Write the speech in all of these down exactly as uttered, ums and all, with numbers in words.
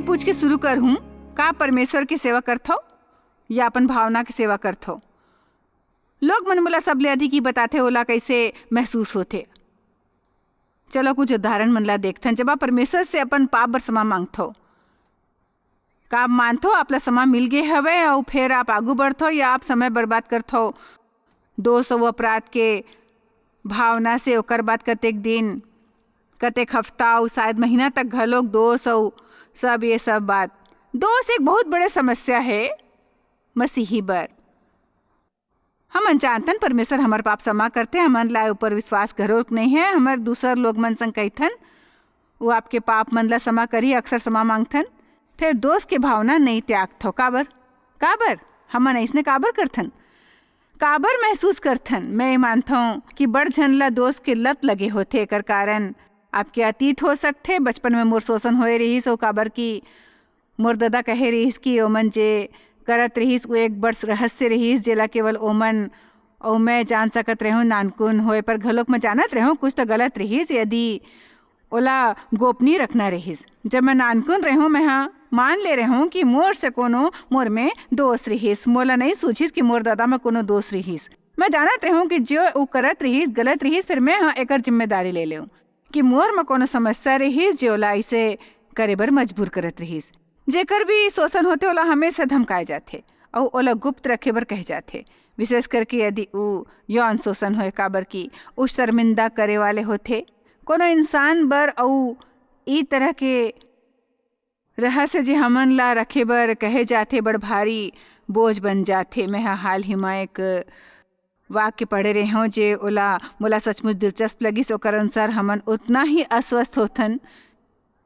पूछ के शुरू करहूं, का परमेश्वर के सेवा करथो या अपन भावना के सेवा करथो? लोग मन मोला सबले अधिक ई बताथे, ओला कइसे महसूस होथे। चलो, कुछ उदाहरण मन ला देखथन। जब आप परमेश्वर से अपन पाप बर क्षमा मांगथो, का आप मानथो आप ला क्षमा मिल गे हवय अउ फेर आप आगू बढ़थो या आप समय बर्बाद करथो दोष अउ अपराध के भावना से? ओकर बाद कतेक दिन, कतेक हफ्ता अउ शायद महीना तक घलोक दोष अउ सब ये सब बात। दोष एक बहुत बड़े समस्या हे मसीही बर। हमन जानथन परमेश्वर हमर पाप क्षमा करथे, हमन ला ऊपर विश्वास घलोक नहीं है। हमर दूसर लोग मन संग कहिथन, वो आपके पाप मन ला क्षमा करही, अक्सर क्षमा मांगथन, फिर दोष के भावना नहीं त्यागथो। काबर? काबर? हमन अइसने काबर करथन? काबर महसूस करथन? मैं ये मानथौं कि बड़ झन ला दोष के लत लगे होथे। एकर कारण आपके अतीत हो सकथे, बचपन में मोर शोषण होए रहिस, अउ काबर कि मोर ददा कहे रहिस कि ओमन जे करत रहिस, वो एक बड़ रहस्य रहिस, जेला केवल ओमन अउ मैं जान सकत रहूं। नानकुन होए पर घलोक मैं जानत रहूं, कुछ तो गलत रहिस, यदि ओला गोपनीय रखना रहिस। जब मैं नानकुन रहूं, मैं हा मान ले रहूं कि मोर से कोनो मोर में दोष रहिस। मोला नहीं सूझिस कि मोर ददा में कोनो दोष रहिस। मैं जानत रहूं कि जो ऊ करत रहिस, गलत रहिस, फिर मैं हा एकर जिम्मेदारी ले लेऊं कि मोर में कोनो समस्या रहिस, जे ओला इसे करे बर मजबूर करत रहिस। जेकर भी शोषण होथे, ओला हमेशा धमकाए जाथे अउ ओला गुप्त रखे बर कहे जाथे, विशेष करके यदि ऊ यौन शोषण होए, काबर कि ऊ शर्मिंदा करे वाले होथे कोनो इंसान बर। अउ ई तरह के रहस्य जे हमन ला रखे बर कहे जाथे, बड़ भारी बोझ बन जाथे। मैं हा हाल ही मा एक वाक्य पढ़े रेहेंव, जे ओला, मोला सचमुच दिलचस्प लगिस। ओकर अनुसार हमन उतना ही अस्वस्थ होथन,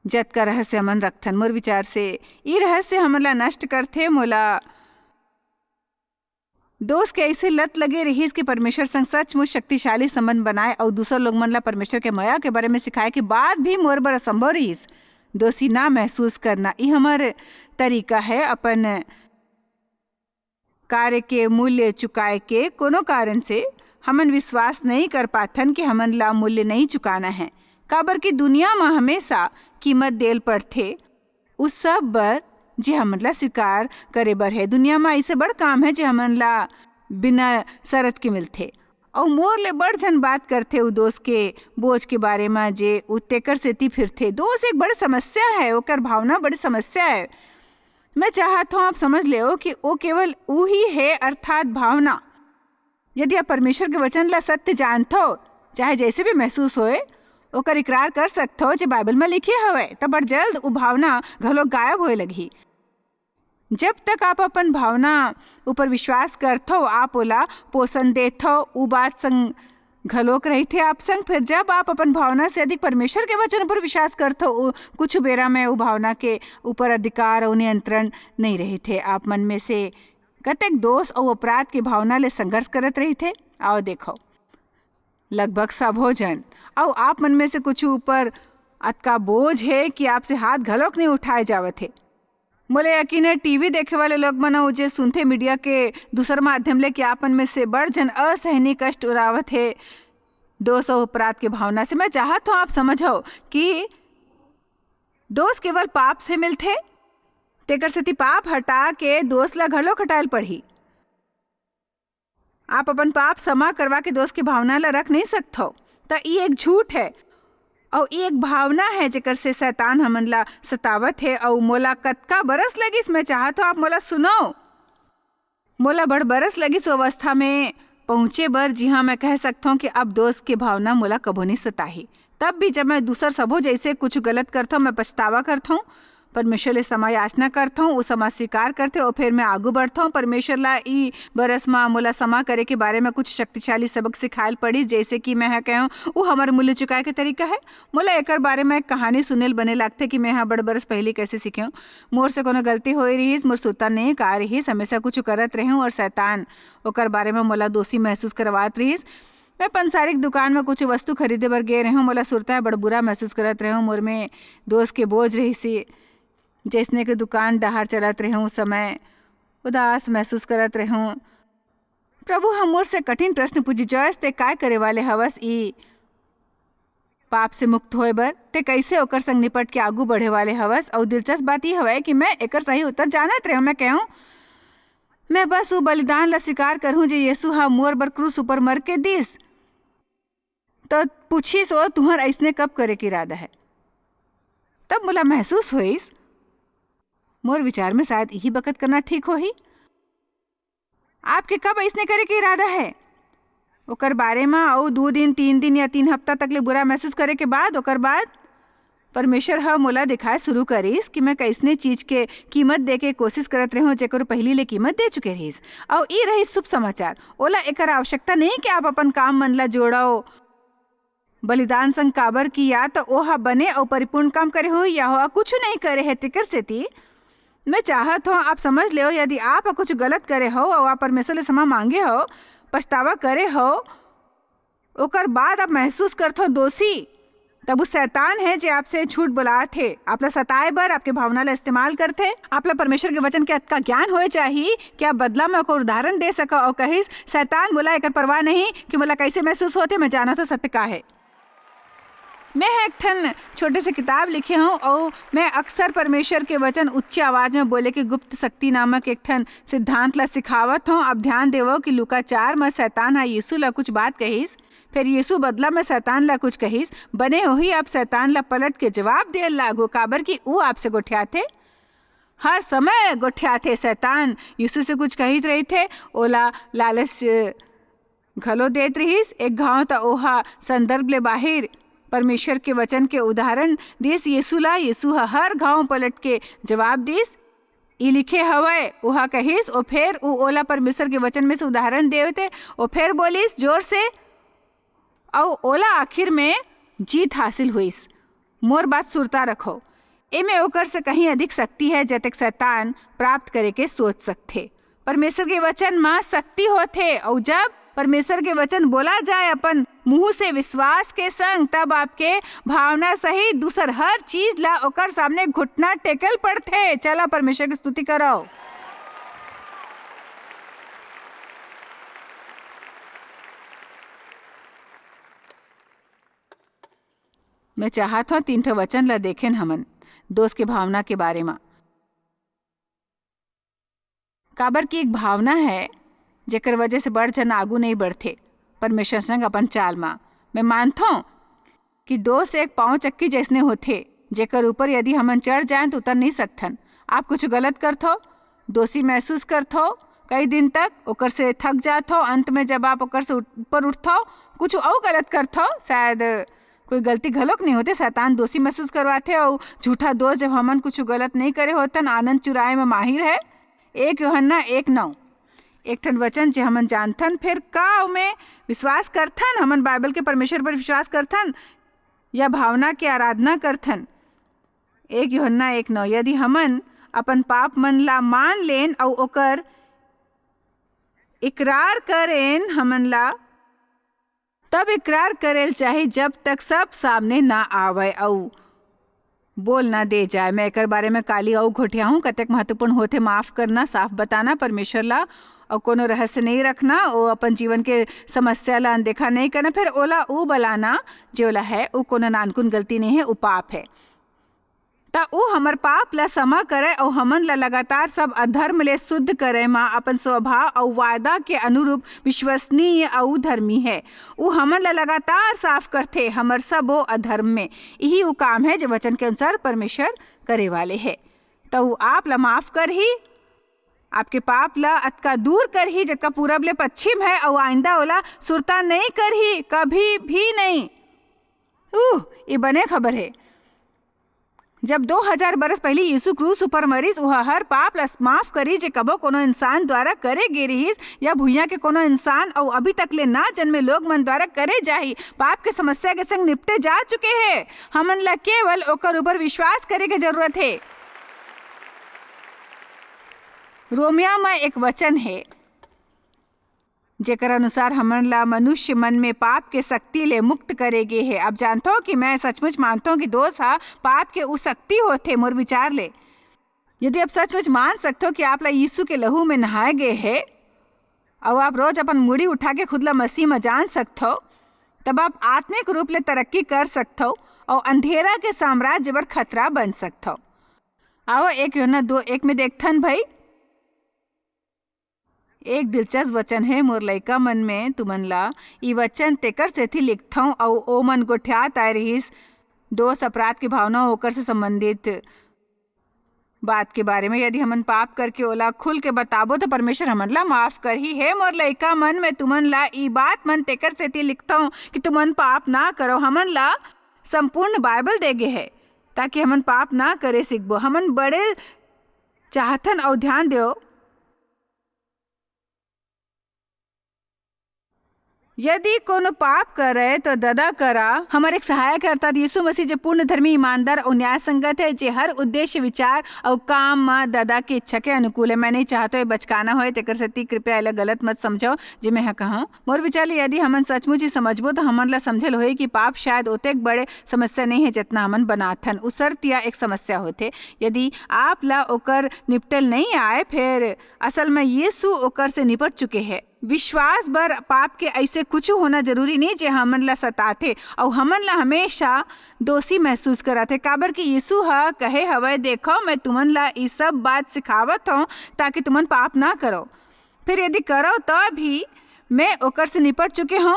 जतका रहस्य हमन रखथन। मोर विचार से, ई रहस्य हमन ला नष्ट करथे। मोला दोष के ऐसे लत लगे रहिस कि परमेश्वर संग सचमुच शक्तिशाली संबंध बनाए अउ दूसर लोग मन ला परमेश्वर के मया के बारे में सिखाए के बाद भी मोर बर असंभव रहिस दोषी ना महसूस करना। ई हमर तरीका है अपन कार्य के मूल्य चुकाए के। कोनो कारण से हमन विश्वास नहीं कर पाथन कि हमन ला मूल्य नहीं चुकाना है, काबर कि दुनिया म हमेशा कीमत देल पड़थे उस सब बर, जे हमन ला स्वीकार करे बर है। दुनिया म ऐसे बड़ काम है, जे हमन ला बिना शरत के मिलथे। अउ मोर ले बड़ झन बात करथे उ दोष के बोझ के बारे म, जे उ तेकर सेती फिरथे। दोष एक बड़ समस्या है, ओकर भावना बड़ समस्या है। मैं चाहत हूँ आप समझ लेओ कि वो केवल उही है, अर्थात भावना। यदि आप परमेश्वर के वचन ला सत्य जानथो, चाहे जैसे भी महसूस होए, ओकर इकरार कर सकथो, जे बाइबल म लिखे हवय, त बड़ जल्द उ भावना घलो गायब होए लगही। जब तक आप अपन भावना ऊपर विश्वास करथो, आप ओला पोषण देथो, उ बात संग घलोक रहिथे आप संग। फिर जब आप अपन भावना से अधिक परमेश्वर के वचन ऊपर विश्वास करथो, उ, कुछ बेरा में उ भावना के ऊपर अधिकार अउ नियंत्रण नहीं रहिथे। आप मन में से कतेक दोष अउ अपराध के भावना ले संघर्ष करत रहिथे? आओ देखो, लगभग सबो झन। अउ आप मन में से कुछ ऊपर अतका बोझ हे कि आपसे हाथ घलोक नहीं उठाए जावत हे। मोला यकीन हे, टीवी देखे वाले लोग मन अउ जे सुनथे मीडिया के दूसर माध्यम ले, कि आप मन में से बड़ झन असहनीय कष्ट उरावत हे दोष अउ अपराध के भावना से। मैं चाहत हूँ आप समझो कि दोष केवल पाप से मिलथे, तेकर सेती पाप हटा के दोष ला घलोक हटाए ल पड़ही। आप अपन पाप क्षमा करवा के दोष के भावना ला रख नहीं सकथो। त ई एक झूठ है, अउ ई एक भावना है, जेकर से शैतान हमन ला सतावत है। अउ मोला कतका बरस लगिस, मैं चाहत हूँ आप मोला सुनो। मोला बड़ बरस लगिस ओ अवस्था में पहुँचे बर, जिहाँ मैं कह सकथों कि अब दोष के भावना मोला कभो नहीं सताही। तब भी जब मैं दूसर सबो जैसे कुछ गलत करथों, मैं पछतावा करथों, परमेश्वर ले क्षमा याचना करथों, उ क्षमा स्वीकार करथे, अउ फिर मैं आगू बढ़थों। परमेश्वर ला ई बरस मा मोला क्षमा करे के बारे में कुछ शक्तिशाली सबक सिखायल पड़िस, जैसे कि मैं ह कहूँ, उ हमर मूल्य चुकाए के तरीका है। मोला एकर बारे में एक कहानी सुनेल बने लागथे कि मैं ह बड़ बरस पहिली कैसे सीखेंव। मोर से कोनो गलती होए रहिस, मोर सुरता नेक आ रहिस, हमेशा कुछ करत रहेंव, अउ शैतान ओकर बारे में मोला दोषी महसूस करवात रहिस। मैं पंसारी के दुकान में कुछ वस्तु खरीदे बर गे रहेंव। मोला सुरता है, बड़ बुरा महसूस करत रहेंव। मोर में दोष के बोझ रहिस हे। जैसने के दुकान डहार चलत रहेंव, उस समय उदास महसूस करत रहेंव। प्रभु ह मोर से कठिन प्रश्न पूछिस, "जॉयस, ते काय करे वाले हवस? ई पाप से मुक्त होए बर ते कइसे ओकर संग निपट के आगू बढ़े वाले हवस? अउ दिलचस्प बात ये हवय कि मैं एकर सही उत्तर जानत रहेंव। मैं कहूँ, मैं बस वो बलिदान ला स्वीकार करहूँ जे यीशु हा मोर बर क्रूस ऊपर मर के दिस। तो पूछिस, "ओ तुहर अइसने कब करे के इरादा है?" तब मोला महसूस होइस, मोर विचार में शायद यही बखत करना ठीक होही। आपके कब अइसने करे के इरादा है? ओकर बारे म अउ दू दिन, तीन दिन या तीन हफ्ता तक ले बुरा महसूस करे के बाद, ओकर बाद परमेश्वर ह मोला दिखाए शुरू करिस कि मैं कइसने चीज के कीमत दे के कोशिश करत रहेंव, जेकर पहिली ले कीमत दे चुके रहिस। अउ ई रहिस शुभ समाचार। ओला एकर आवश्यकता नहीं कि आप अपन काम मन ला जोड़व बलिदान संग, काबर कि या तो ओह बने अउ परिपूर्ण काम करे होही, या ओह कुछु नहीं करे हे। तेकर सेती मैं चाहत हौं, आप समझ लेव, यदि आप ह कुछु गलत करे हव अउ आप परमेश्वर ले क्षमा मांगे हव, पछतावा करे हव, ओकर बाद आप महसूस करथव दोषी, तब वो शैतान है जे आपसे झूठ बोलात हे, आपला सताए बर, आपके भावना ला इस्तेमाल करथे। आपला परमेश्वर के वचन के अतका ज्ञान होए चाही कि आप बदला में ओकर उदाहरण दे सकव अउ कहिस, "शैतान मोला एकर परवाह नहीं कि मोला कैसे महसूस होथे, मैं जानत हौं सत्य का है।" मैं ह एक ठन छोटे से किताब लिखे हौं अउ मैं अक्सर परमेश्वर के वचन उच्च आवाज में बोले के गुप्त शक्ति नामक एक ठन सिद्धांत ला सिखावत हौं। अब ध्यान देवव कि लूका चार म शैतान ह यीशु ला कुछ बात कहिस, फिर यीशु बदला में शैतान ला कुछ कहिस, बने होही आप शैतान ला पलट के जवाब दे लागो, काबर कि ऊ आपसे गोठियाथे, हर समय गोठियाथे। शैतान यीशु से कुछ कहित रहिथे, ओला लालच घलो देत रिहिस। एक घांव त ओहा संदर्भ ले बाहिर परमेश्वर के वचन के उदाहरण दिस यीशु ला। यीशु ह हर घांव पलट के जवाब दिस, "ई लिखे हवय," ओहा कहिस। ओ फेर ऊ ओला परमेश्वर के वचन में से उदाहरण देवते, ओ फेर बोलिस जोर से, अउ ओला आखिर में जीत हासिल होइस। मोर बात सुरता रखो, एमे ओकर से कहीं अधिक शक्ति है, जतेक शैतान प्राप्त करे के सोच सकथे। परमेश्वर के वचन म शक्ति होथे, अउ जब परमेश्वर के वचन बोला जाए अपन मुंह से विश्वास के संग, तब आपके भावना सहित दूसर हर चीज ला ओकर सामने घुटना टेकल पड़थे। चला परमेश्वर की स्तुति करो। मैं चाहत हौं तीन ठो वचन ला देखेन हमन, दोष के भावना के बारे म। काबर कि एक भावना है, जेकर वजह से बड़ झन आगू नहीं बढ़थे परमेश्वर संग अपन चाल म। मैं मानथौं कि दोष एक पांव चक्की जैसने होथे, जेकर ऊपर यदि हमन चढ़ जाएं, तो उतर नहीं सकथन। आप कुछ गलत करथो, दोषी महसूस करथो कई दिन तक, ओकर से थक जाथो, अंत में जब आप ओकर से उठ-, ऊपर उठथो, कुछ अउ गलत करथो, शायद कोई गलती घलोक नहीं होथे, शैतान दोषी महसूस करवाथे। अउ झूठा दोष, जब हमन कुछ गलत नहीं करे होथन, आनंद चुराए में माहिर है। एक यूहन्ना एक नौ, एक ठन वचन जे हमन जानथन, फिर का ओमे विश्वास करथन? हमन बाइबल के परमेश्वर पर विश्वास करथन या भावना के आराधना करथन? एक यूहन्ना एक नौ, यदि हमन अपन पाप मन ला मान लेन अउ ओकर इकरार करेन, हमन ला तब इकरार करेल चाही, जब तक सब सामने ना आवय अउ बोल ना दे जाए। मैं एकर बारे में काली अउ घोटियाहूँ, कतेक महत्वपूर्ण होथे माफ करना, साफ बताना परमेश्वर ला, अउ कोनो रहस्य नहीं रखना, ओ अपन जीवन के समस्या ला अनदेखा नहीं करना, फिर ओला ऊ बलाना जे ओला है, ऊ कोनो नानकुन गलती नहीं है, ऊ पाप है। त ऊ हमर पाप ला क्षमा करय अऊ हमन ला लगातार सब अधर्म ले शुद्ध करय म अपन स्वभाव अऊ वायदा के अनुरूप विश्वसनीय अऊ धर्मी हे। ऊ हमन ला लगातार साफ करथे हमर सबो अधर्म में। इही ऊ काम हे जे वचन के अनुसार परमेश्वर करे वाले हे। त ऊ आप ला माफ करही, आपके पाप ला अतका दूर करही जतका पूरब ले पश्चिम हे, अऊ आइंदा ओला सुरता नई करही, कभी भी नई। उह, ये बने खबर हे। जब दो हजार बरस पहिली यीशु क्रूस ऊपर मरिस, उह हर पाप ला माफ करी जे कभो कोनो इंसान द्वारा करे गे रिहिस या भुइयां के कोनो इंसान अऊ अभी तक ले ना जन्मे लोग मन द्वारा करे जाही। पाप के समस्या के संग निपटे जा चुके हे। हमन ला केवल ओकर ऊपर विश्वास करे के जरूरत हे। रोमिया म एक वचन हे, जेकर अनुसार हमन ला मनुष्य मन में पाप के शक्ति ले मुक्त करे गे हे। आप जानथो कि मैं सचमुच मानथो कि दोष ह पाप के उ शक्ति होथे। मोर विचार ले, यदि आप सचमुच मान सकथो कि आप ला यीशु के लहू में नहाए गे हे, अउ आप रोज अपन मुड़ी उठा के खुद ला मसीह म जान सकथो, तब आप आत्मिक रूप ले तरक्की कर सकथव अउ अंधेरा के साम्राज्य बर खतरा बन सकथव। आओ, एक यूहन्ना दो एक में देखथन भई। एक दिलचस्प वचन हे, मोर लइका मन में तुमन ला ई वचन तेकर सेती लिखथंव, अउ ओमन गोठियात आए रिहिस, दोष अपराध के भावना ओकर से संबंधित बात के बारे में। यदि हमन पाप करके ओला खुल के बताबो, तो परमेश्वर हमन ला माफ करही। हे मोर लइका मन, मैं तुमन ला ई बात मन तेकर सेती लिखथंव कि तुमन पाप ना करो। हमन ला संपूर्ण बाइबल दे गे हे, ताकि हमन पाप ना करे सीखबो। हमन बड़े चाहथन अउ ध्यान देव, यदि कोनो पाप करे, तो ददा करा। हमर एक सहायक हे, अर्थात यीशु मसीह, जो पूर्ण धर्मी, ईमानदार अउ न्याय संगत हे, जे हर उद्देश्य, विचार अउ काम म ददा के इच्छा के अनुकूल हे। मैं नहीं चाहत हों ये बचकाना होए, तेकर सेती कृपया एला गलत मत समझव, जे मैं ह कहंव। मोर विचार ले, यदि हमन सचमुच ही समझबो, तो हमन ला समझल होही कि पाप शायद ओतेक बड़े समस्या नहीं हे, जितना हमन बनाथन। उ शर्त या एक समस्या होथे। यदि आप ला ओकर निपटल नहीं आए, फिर असल में यीशु ओकर से निपट चुके हे। विश्वास बर पाप के ऐसे कुछ होना जरूरी नहीं, जे हमन ला सताथे अउ हमन ला हमेशा दोषी महसूस कराथे, काबर कि यीशु ह कहे हवय, "देखो, मैं तुमन ला ई सब बात सिखावत हूँ, ताकि तुमन पाप ना करो। फिर यदि करो, तो भी मैं ओकर से निपट चुके हूँ।"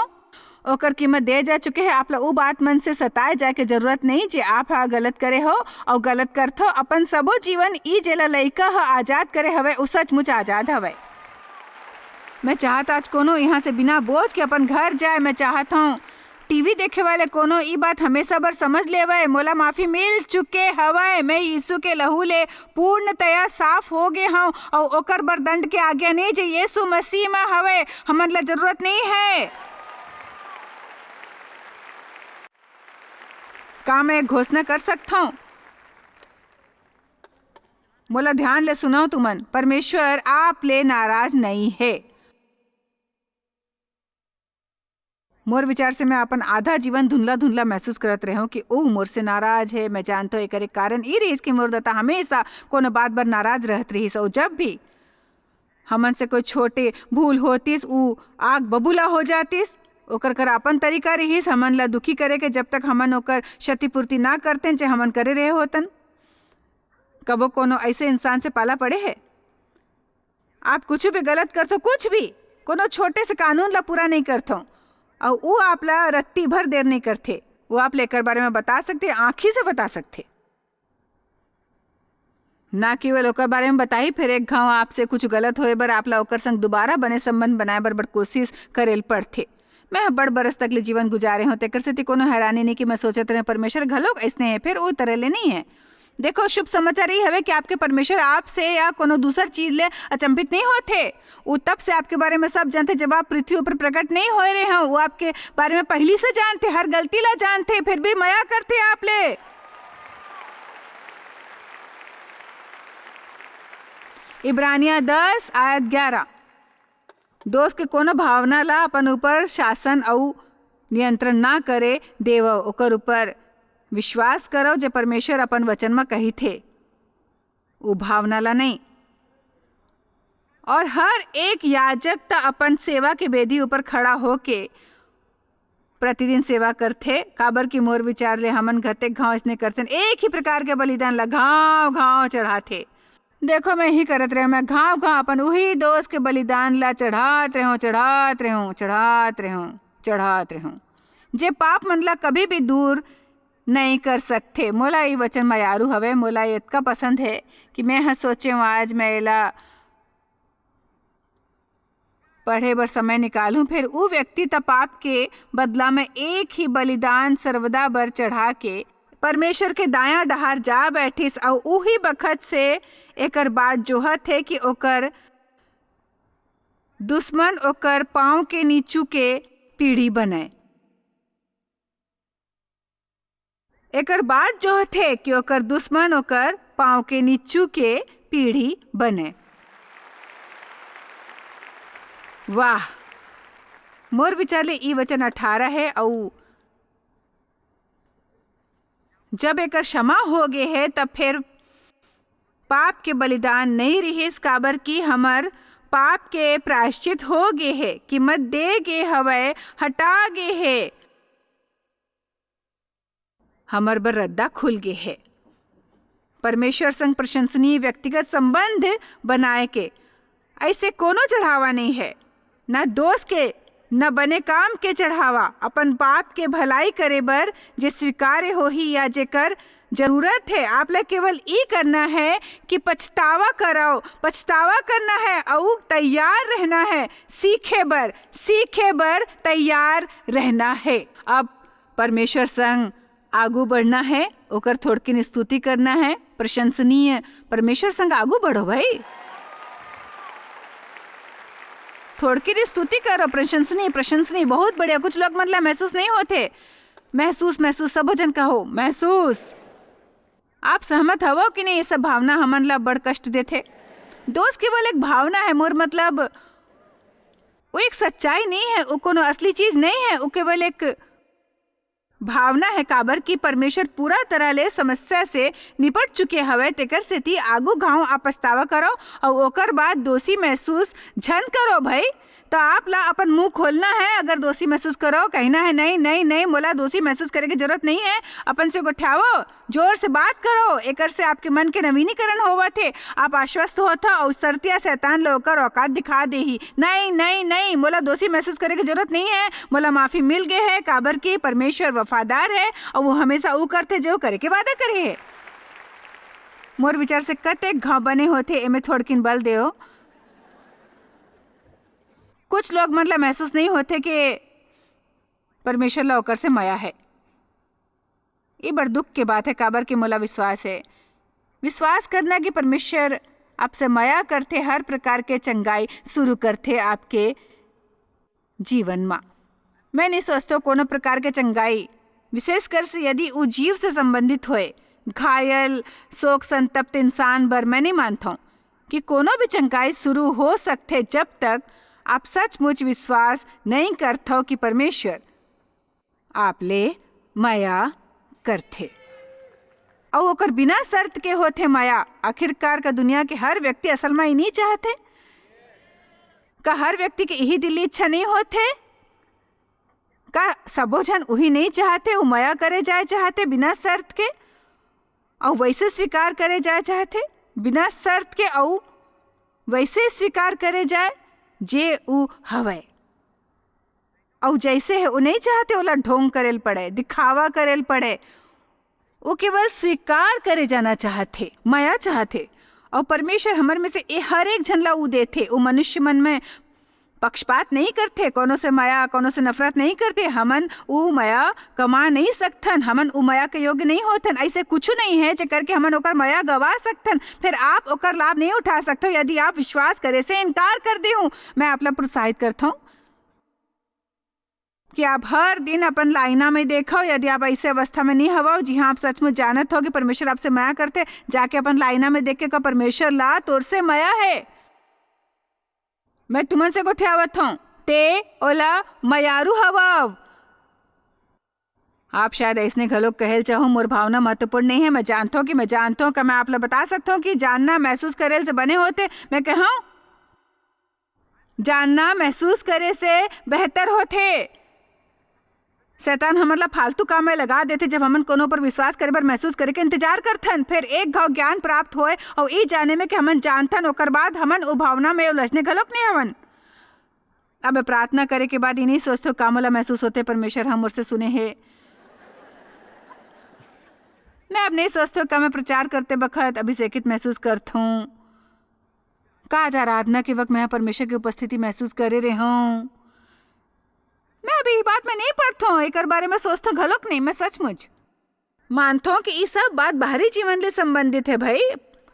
ओकर कीमत दे जा चुके हे। आप ला उ बात मन से सताए जाए के जरूरत नहीं, जे आप ह गलत करे हो अउ गलत करथो। अपन सबो जीवन ई जेला लइका ह आजाद करे हवय, उ सचमुच आजाद हवय। मैं चाहत आज कोनो यहाँ से बिना बोझ के अपन घर जाए। मैं चाहत हूँ टीवी देखे वाले कोनो ई बात हमेशा बर समझ लेवय, मोला माफी मिल चुके हवय। मैं यीशु के लहू ले पूर्णतया साफ हो गे हूँ अउ ओकर बर दंड के आज्ञा नहीं, जे यीशु मसीह म हवय। हमन ला जरूरत नहीं है। का मैं एक घोषणा कर सकथंव? मोला ध्यान ले सुनव तुमन, परमेश्वर आप ले नाराज नहीं हे। मोर विचार से मैं अपन आधा जीवन धुंधला-धुंधला महसूस करत रहेंव कि ओ मोर से नाराज हे। मैं जानथंव एकर एक कारण ई रिहिस कि मोर ददा हमेशा कोनो बात बर नाराज रहत रिहिस, अउ जब भी हमन से कोई छोटे भूल होतिस, ऊ आग बबूला हो जातिस। ओकर कर अपन तरीका रिहिस हमन ला दुखी करे के, जब तक हमन ओकर क्षतिपूर्ति ना करतेन, जे हमन करे रहे होतन। कबो कोनो ऐसे इंसान से पाला पड़े हे? आप कुछ भी गलत करथो, कुछ भी, कोनो छोटे से कानून ला पूरा नहीं करथो, अउ ऊ आप ला रत्ती भर देर नहीं करथे। वो आप ला एकर बारे में बता सकथे, आँखी से बता सकथे। ना केवल ओकर बारे में बताही, फेर एक घांव आपसे कुछ गलत होए बर आप ला ओकर संग दोबारा बने संबंध बनाए बर बड़ कोशिश करे ल पड़थे। मैं ह बड़ बरस तक ले जीवन गुजारे हंव, तेकर सेती कोनो हैरानी नहीं कि मैं सोचत रहें, परमेश्वर घलोक अइसने हे, फेर ओ तरह ले नहीं हे। देखो, शुभ समाचार ये हवे कि आपके परमेश्वर आपसे या कोनो दूसर चीज ले अचंभित नहीं होथे। वो तब से आपके बारे में सब जानथे, जब आप पृथ्वी ऊपर प्रकट नहीं होए रहे हो। वो आपके बारे में पहली से जानथे, हर गलती ला जानथे, फिर भी मया करथे आप ले। इब्रानिया दस आयत ग्यारह। दोष के कोनो भावना ला अपन ऊपर शासन अउ नियंत्रण ना करे देवव, ओकर ऊपर विश्वास करव, जे परमेश्वर अपन वचन म कहिथे, उ भावना ला नहीं। और हर एक याजक त अपन सेवा के वेदी ऊपर खड़ा होके प्रतिदिन सेवा करथे, काबर कि मोर विचार ले हमन घतेक घांव इसने करथन, एक ही प्रकार के बलिदान ला घांव घांव चढ़ाथे। देखो, मैं ही करत रहें, मैं घांव घांव अपन उही दोष के बलिदान ला चढ़ात रहेंव, चढ़ात रहेंव, चढ़ात रहेंव, चढ़ात रहेंव, जे पाप मन ला कभी भी दूर नहीं कर सकथे। मोला ये वचन मयारू हवे, मोला ये इतका पसंद हे कि मैं ह सोचेंव, आज मैं एला पढ़े बर समय निकालूं। फेर ऊ व्यक्ति त पाप के बदला में एक ही बलिदान सर्वदा बर चढ़ा के परमेश्वर के दायां डहार जा बैठिस, अऊ उही बखत से एकर बाट जोहत हे कि ओकर दुश्मन ओकर पांव के नीचू के पीढ़ी बनय। एकर बाट जोहथे कि ओकर दुश्मन ओकर पांव के नीचू के पीढ़ी बने। वाह, मोर विचार ले ई वचन अठारह हे, अऊ जब एकर क्षमा हो गे हे, तब फेर पाप के बलिदान नइ रिहिस, काबर कि हमर पाप के प्रायश्चित हो गे हे, कीमत दे गे हवय, हटा गे हे। हमर बर रद्दा खुल गे हे। परमेश्वर संग प्रशंसनीय व्यक्तिगत संबंध बनाए के ऐसे कोनो चढ़ावा नहीं है, न दोष के, न बने काम के चढ़ावा, अपन पाप के भलाई करे बर जे स्वीकार्य होही या जेकर जरूरत है। आप ला केवल ई करना है कि पछतावा कराओ, पछतावा करना है अउ तैयार रहना है सीखे बर, सीखे बर तैयार रहना है। अब परमेश्वर संग आगू बढ़ना है, ओकर थोड़किन स्तुति करना है। प्रशंसनीय, परमेश्वर संग आगू बढ़ो भाई। थोड़किन स्तुति करो, प्रशंसनीय, प्रशंसनीय, बहुत बढ़िया। कुछ लोग मन ला महसूस नहीं होथे। महसूस, महसूस, सबो झन कहो, महसूस। आप सहमत हवो कि नहीं? ये सब भावना हमन ला बड़ कष्ट देथे। दोष केवल एक भावना है, मोर मतलब, वो एक सच्चाई नहीं है, वो कोनो असली चीज नहीं है, वो केवल एक भावना है। काबर कि परमेश्वर पूरा तरह ले समस्या से निपट चुके हवय, तेकर सेती आगू घाव आप पछतावा करो अउ ओकर बाद दोषी महसूस झन करो भाई। तो आप ला अपन मुंह खोलना है, अगर दोषी महसूस करो, कहना है, "नहीं, नहीं, नहीं, मोला दोषी महसूस करे के जरूरत नहीं है।" अपन से गोठियावो, जोर से बात करो, एकर से आपके मन के नवीनीकरण होवत हे, आप आश्वस्त होत हो अउ सरतिया शैतान ल ओकर औकात दिखा देही। "नहीं, नहीं, नहीं, मोला दोषी महसूस करे के जरूरत नहीं है, मोला माफी मिल गे है, काबर कि परमेश्वर वफादार है अउ वो हमेशा ऊ करथे जो करे के वादा करे है।" मोर विचार से कतेक घाव बने होथे, एमे थोड़किन बल देव। कुछ लोग मन ला महसूस नहीं होथे कि परमेश्वर ला ओकर से मया है। ये बड़ दुख के बात है, काबर के मोला विश्वास है, विश्वास करना कि परमेश्वर आपसे मया करथे, हर प्रकार के चंगाई शुरू करथे आपके जीवन मा। मैं नहीं सोचतो कोनो प्रकार के चंगाई, विशेषकर से यदि ऊ जीव से संबंधित होए, घायल, शोक संतप्त इंसान बर मैं नहीं मानथौं कि कोनो भी चंगाई शुरू हो सकथे, जब तक आप सचमुच विश्वास नहीं करथो कि परमेश्वर आप ले मया करथे। अउ ओकर बिना शर्त के होथे मया। आखिरकार का दुनिया के हर व्यक्ति असल में ही नहीं चाहथे? का हर व्यक्ति के यही दिली इच्छा नहीं होथे? का सबो झन उही नहीं चाहथे, वो मया करे जाए चाहथे बिना शर्त के, अउ वैसे स्वीकार करे जाए चाहथे बिना शर्त के, अउ वैसे स्वीकार करे जाए जे ऊ हवय? अउ जैसे है, वो नहीं चाहते ओला ढोंग करे ल पड़े, दिखावा करे ल पड़े। वो केवल स्वीकार करे जाना चाहथे, मया चाहथे। अउ परमेश्वर हमर में से ए हर एक झन ला ऊ देथे। वो मनुष्य मन में पक्षपात नहीं करथे, कोनो से मया, कोनो से नफरत नहीं करथे। हमन ऊ मया कमा नहीं सकथन, हमन ऊ मया के योग्य नहीं होथन। ऐसे कुछ नहीं है जेकर के हमन ओकर मया गवा सकथन, फिर आप ओकर लाभ नहीं उठा सकथो यदि आप विश्वास करे से इनकार कर देहू। मैं आप ला प्रोत्साहित करथौं कि आप हर दिन अपन ला आईना में देखव। यदि आप ऐसे अवस्था में नहीं हवव, जिहां आप सचमुच जानत हो कि परमेश्वर आपसे मया करथे, जाके अपन ला आईना में देख के कहो, "परमेश्वर ला तोर से मया है।" मैं तुमन से गोठियावत हौं, ते ओला मयारू हवव। आप शायद अइसने घलोक कहे ल चाहो, "मोर भावना महत्वपूर्ण नहीं है।" मैं जानत हौं कि मैं जानत हौं, का मैं आप ला बता सकत हौं कि जानना महसूस करे ल से बने होथे? मैं कहूं, जानना महसूस करे से बेहतर होथे। शैतान हमन ला फालतू काम में लगा देथे, जब हमन कोनो पर विश्वास करे बर महसूस करे के इंतजार करथन, फिर एक घाव ज्ञान प्राप्त होए अउ ई जाने में कि हमन जानथन, ओकर बाद हमन ओ भावना में उलझने घलोक नहीं हवन। अब प्रार्थना करे के बाद ई नहीं सोचथो, "का मोला महसूस होथे, परमेश्वर ह मोर से सुने हे?" मैं अब नहीं सोचथो, "का मैं प्रचार करते बखत अभिषेकित महसूस करथूं? का आज आराधना के वक्त मैं परमेश्वर की उपस्थिति महसूस करे रेहूं?" मैं अभी ई बात में नहीं पड़थो, एकर बारे में सोचथो घलोक नहीं। मैं सचमुच मानथो कि ई सब बात बाहरी जीवन ले संबंधित है भाई।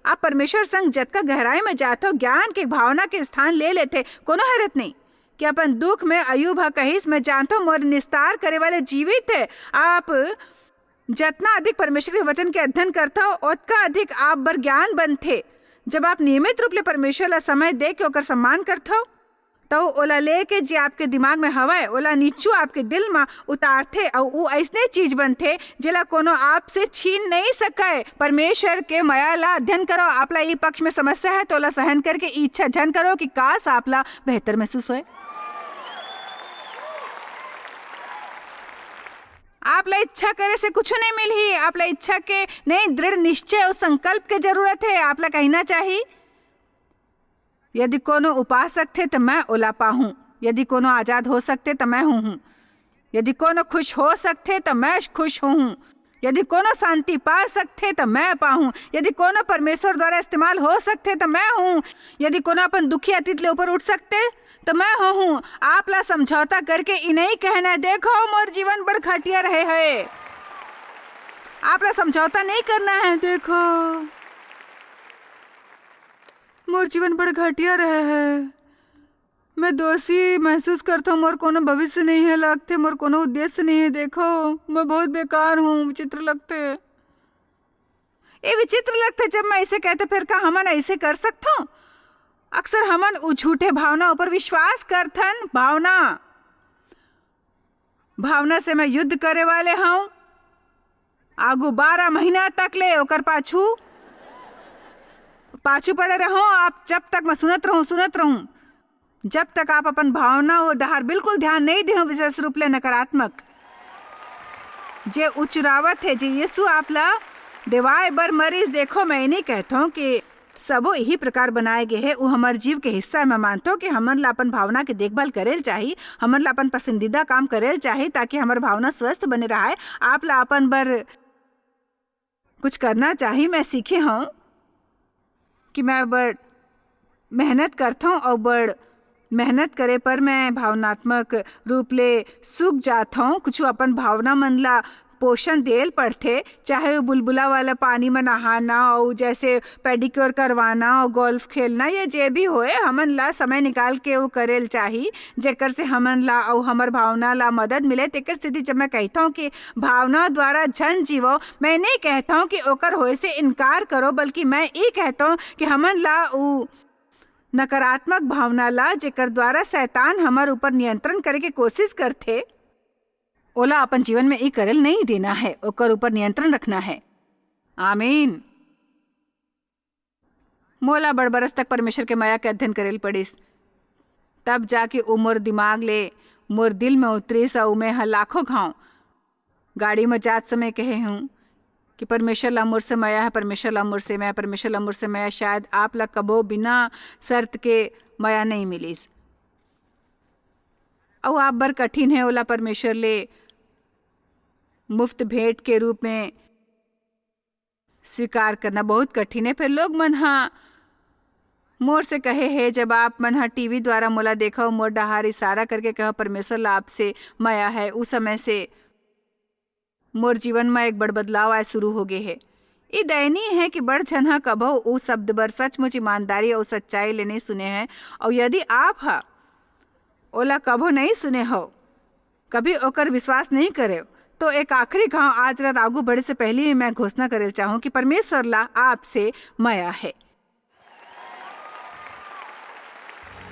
आप परमेश्वर संग जतका गहराई में जाथो, ज्ञान के भावना के स्थान ले लेथे, कोनो हरत नहीं। कि अपन दुख में अयूब ह कहिस, "मैं जानथो मोर निस्तार करे वाले जीवित है।" आप जतना अधिक परमेश्वर के वचन के अध्ययन करथो, ओतका अधिक आप बर ज्ञान बनथे। जब आप नियमित रूप ले परमेश्वर ला समय दे के ओकर सम्मान करथो, त ओला लेके जे आपके दिमाग में हवय, ओला नीचू आपके दिल म उतारथे अउ ऊ अइसने चीज बनथे, जेला कोनो आपसे छीन नहीं सकय। परमेश्वर के मया ला अध्ययन करो। आप ला ई पक्ष में समस्या है, त ओला सहन करके ई इच्छा झन करो कि काश आप ला बेहतर महसूस होए। आप ला इच्छा करे से कुछु नहीं मिलही। आप ला इच्छा के नहीं, दृढ़ निश्चय अउ संकल्प के जरूरत हे। आप ला कहना चाही, यदि कोनो उपा सकथे, त मैं ओला पाहूं। यदि कोनो आजाद हो सकथे, त मैं होहूं। यदि कोनो खुश हो सकथे, त मैं खुश होहूं। यदि कोनो शांति पा सकथे, त मैं पाहूं। यदि कोनो परमेश्वर द्वारा इस्तेमाल हो सकथे, त मैं हूं। यदि कोनो अपन दुखी अतीत ले ऊपर उठ सकथे, त मैं होहूं। आप ला समझौता करके ई नहीं कहना हे, "देखो, मोर जीवन बड़ घटिया रहे हे।" आप ला समझौता नहीं करना हे, "देखो, मोर जीवन बड़ घटिया रहे हे। मैं दोषी महसूस करथों, मोर कोनो भविष्य नहीं हे लगथे, मोर कोनो उद्देश्य नहीं हे। देखो, मैं बहुत बेकार हूँ, विचित्र लगथे।" ये विचित्र लगथे, जब मैं ऐसे कहथे, फिर का हमन ऐसे कर सकथों? अक्सर हमन उ झूठे भावना ऊपर विश्वास करथन। भावना, भावना से मैं युद्ध करे वाले हूँ। आगू बारह महीना तक ले ओकर पाछू, पाछू पड़े रहूं। आप जब तक मैं सुनत रहूं, सुनत रहूं, जब तक आप अपन भावना ओ डहार बिल्कुल ध्यान नहीं देहू, विशेष रूप ले नकारात्मक, जे उचरावत हे, जे यीशु आप ला देवाय बर मरिस। देखो, मैं नहीं कहत हूं कि सबो यही प्रकार बनाए गे हे, उ हमर जीव के हिस्सा हे। मैं मानथों कि हमन ला अपन भावना के देखभाल करेल चाही, हमन ला अपन पसंदीदा काम करेल चाही, ताकि हमर भावना स्वस्थ बने रहे। आप ला अपन बर कुछ करना चाही। मैं सीखे हूँ कि मैं बड़ मेहनत करथों अउ बड़ मेहनत करे पर मैं भावनात्मक रूप ले सूख जाथों। कुछ अपन भावना मन ला पोषण देल पड़थे, चाहे वो बुलबुला वाला पानी में नहाना, अउ जैसे pedicure करवाना, अउ golf खेलना, या जे भी होए, हमन ला समय निकाल के वो करेल चाही, जेकर से हमन ला अउ हमर भावना ला मदद मिले। तेकर सेती जब मैं कहथौं कि भावना द्वारा झन जीवो, मैं नहीं कहथौं कि ओकर होए से इनकार करो, बल्कि मैं ई कहथौं कि हमन ला उ नकारात्मक भावना ला, जेकर द्वारा शैतान हमर ऊपर नियंत्रण करे के कोशिश करथे, ओला अपन जीवन में ई करेल नहीं देना है, ओकर ऊपर नियंत्रण रखना है। आमीन। मोला बड़ बरस तक परमेश्वर के मया के अध्ययन करेल पड़िस, तब जाके ओ मोर दिमाग ले, मोर दिल में उतरिस, अउ मैं ह लाखों घांव गाड़ी में जात समय कहे हूँ कि परमेश्वर ला मोर से मया है, परमेश्वर ला मोर से मया, परमेश्वर ला मोर से मया। शायद आप ला कबो बिना शर्त के मया नहीं मिलिस, अउ आप बर कठिन है ओला परमेश्वर ले मुफ्त भेंट के रूप में स्वीकार करना बहुत कठिन है। फिर लोग मन हा मोर से कहे हे, जब आप मन हा टीवी द्वारा मोला देखव, मोर डहार इशारा करके कह, "परमेश्वर ला आपसे मया है," उस समय से मोर जीवन में एक बड़ बदलाव आए शुरू हो गए है। ई दयनीय है कि बड़ झन हा कभो उ शब्द बर सचमुच ईमानदारी अउ सच्चाई ले नहीं सुने हैं। अउ यदि आप हा ओला कभो नहीं सुने हो, कभी ओकर विश्वास नहीं करे, तो एक आखिरी घाव आज रात आगू बढ़े से पहले ही मैं घोषणा करे चाहूँ कि परमेश्वर ला आपसे मया है।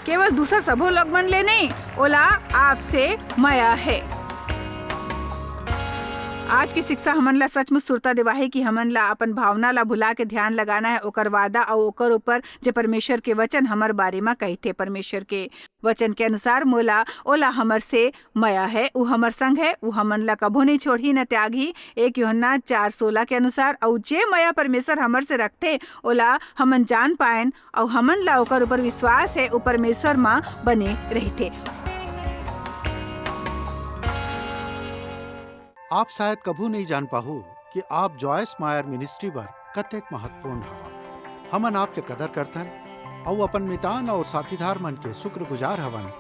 केवल दूसर सबो लोग मन ले नहीं, ओला आपसे मया है। आज की शिक्षा हमन ला सचमुच सुरता देवाही कि हमन ला अपन भावना ला भुला के ध्यान लगाना है ओकर वादा अउ ओकर ऊपर, जे परमेश्वर के वचन हमर बारे में कहिथे। परमेश्वर के वचन के अनुसार मोला ओला हमर से मया है, उ हमर संग है, उ हमन ला कभो नहीं छोड़ही न त्यागही। एक यूहन्ना चार सोलह के अनुसार, अउ जे मया परमेश्वर हमर से रखथे, ओला हमन जान पाएन, अउ हमन ला ओकर ऊपर विश्वास है, उ परमेश्वर म बने रहिथे। आप शायद कभू नहीं जान पाहू कि आप जॉयस मायर मिनिस्ट्री बर कतेक महत्वपूर्ण हवा। हमन आपके कदर करथन अउ अपन मितान अउ साथीदार मन के शुक्रगुजार हवन,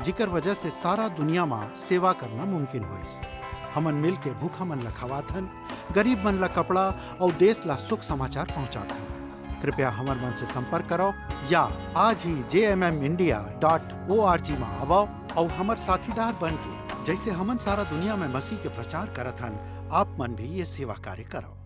जिकर वजह से सारा दुनिया म सेवा करना मुमकिन होइस। हमन मिल के भूखा मन ला खवाथन, गरीब मन ला कपड़ा अउ देश ला सुख समाचार पहुंचाथन। कृपया हमर मन से संपर्क करो या आज ही J M M India dot O R G म आवव अउ हमर साथीदार बन के, जैसे हमन सारा दुनिया में मसीह के प्रचार करत हन, आप मन भी ये सेवा कार्य करो।